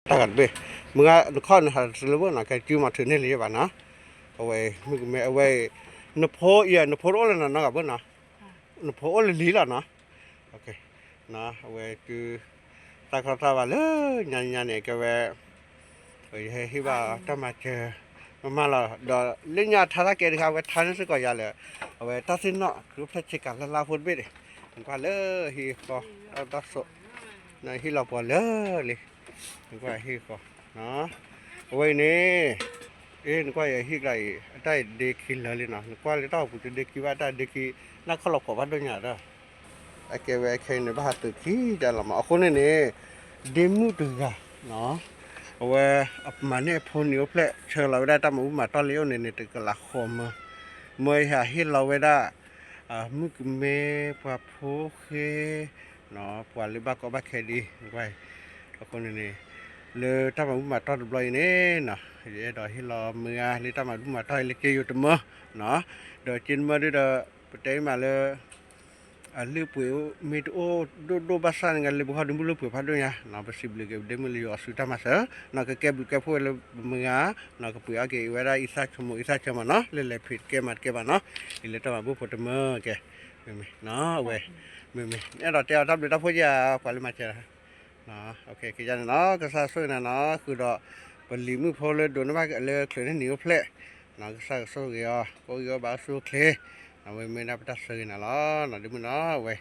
တၢ်ဂၤတဘ့ၣ်, မုၢ်ဂၤနခီၣ်နဟးတလၢဘၣ်နီၤ, ကဲစုမၤထုးန့ၢ်လံဘၣ်နီၤ, အဝဲမုၢ်ကမဲအဝဲ, နဖိအံၤ နဖိတအိၣ်လၢနနီတဂၤဘၣ်နီၤ, နဖိအိၣ်လၢလံလီၤနီၤ, အဝဲစု, တၢ်ကီတၢ်ဘၣ်လၢညါညါန့ၣ် ကဲဝဲ ယဟဲဟ့ၣ်ဘၣ်တၢ်မၤစၢၤမးမးလီၤ, ဒီးလၢညါထါတၢ်ကဲတခါ အဝဲထါန့ၢ်စ့ၢ်ကီးယၤလၢ အဝဲတၢ်သ့ၣ်နီၣ် ကျိဖျဲၣ်ဆ့ကၤလၢ်လၢ်ဖိတဘ့ၣ်န့ၣ်, နကွၢ်လၢဟံၣ်ဃီ, တၢ်ဒိၣ်စိး, နဟ့ၣ်လီၤပှၤလၢလံ, နကွၢ်ဟံၣ်ဃီ, အဝဲအံၤန့ၣ်, အ့ နကွၢ်ယဟံၣ်ကျါအံၤ အတၢ်အံၤဒ့ခံလၢာ်လံနီၤ, နကွၢ်လၢတၢ်အိၣ်ပူၤတဒ့ခံဘၣ် တၢ်ဒ့ခံ, နၢ်ခီၣ်လီၤဖှီၣ်ဘၣ်ဒိၣ်ညါဒီး အကဲဝဲခဲအံၤန့ၣ် ဘၣ်ဟးသုးခံတၢ်လီၤမး အဃိန့ၣ်န့ၣ်, ဒ့မုၣ်တဂၤ, အဝဲ, အမၤန့ၢ်အဖိနံၤအိၣ်ဖျဲၣ် ဆှၢလီၤဝဲဒၣ်တၢ်မၤဘူၣ်မၤတီၢ်လၢအအိၣ်န့ၣ်န့ၣ် တကလးဃိးမၢ, မၢယဟးဟ့ၣ်လီၤဝဲဒၣ်, မုၣ်ကမဲပှၤဖိဃဲ, ပှၤလၢဘၣ်ကီဘၣ်ခဲဒ်, အဃိန့ၣ်န့ၣ်, လၢတၢ်မၤဘူၣ်မၤတီၢ်တဘျီအံၤန့ၣ်, ယအဲၣ်ဒိးဟ့ၣ်လီၤမုၢ်ဂၤလၢတၢ်မၤဘူၣ်မၤတီၢ်အံၤလၢက့ယိၤတမၢ, ဒီးက့တမၢဒုဒီး, ပတဲမးလၢ အလုၢ်အပှ့ၤမ့ၢ်တအိၣ်ဒိၣ်ဒိၣ်ဘၣ်ဆၣ်န့ၣ် လၢပဂီၢ်ဒုးမုၢ်လၢပှဲၤဖးဒိၣ်ညါ, ပစံးဘျုးက့ၤပဒ့မုၣ်လၢယွၤအစုတၢ်မၤစၢၤ, ကကဲဘျုးကဲဖှိၣ်ဝဲလၢမုၢ်ဂၤ, ကပှ့ၤအီၣ်က့ၤအဝဲဒၣ်အံသၣ်ဆိမိၣ်အံသၣ်ဆိမးနီၤ လၢလဲၤဖံးတကဲမၤတကဲဘၣ်နီၤ, အံၤလၢတၢ်မၤဘူၣ်ဖိတမၢကဲ, မ့မ့ၢ်, အဲၣ်ဒိးတဲအီၤတၢ်ဘျုးတၢ်ဖှိၣ်ယၤ ပှၤလၢမၤစၢၤ ကန့ၣ်နီၤ ကစၢ်ဆိၣ်ဂ့ၤနၤနီၤ ဃုာ်ဒီး, ပလံၤမုၣ်ဖိလၢဒိးန့ၢ်ဘၣ်လၢချုးန့ၢ်နံၤအိၣ်ဖျဲၣ်, ကစၢ်ကဆိၣ်ဂ့ၤအီၤ ကအိၣ်ဂံၢ်အိၣ်ဘါအိၣ်ဆူၣ်အိၣ်ချ့, အဝဲမ့ၢ်ဒၣ်ပတၢ်ဆိၣ်ဂ့ၤနၤလီၤ ဒ့မုၣ်နီၤ အဝဲ,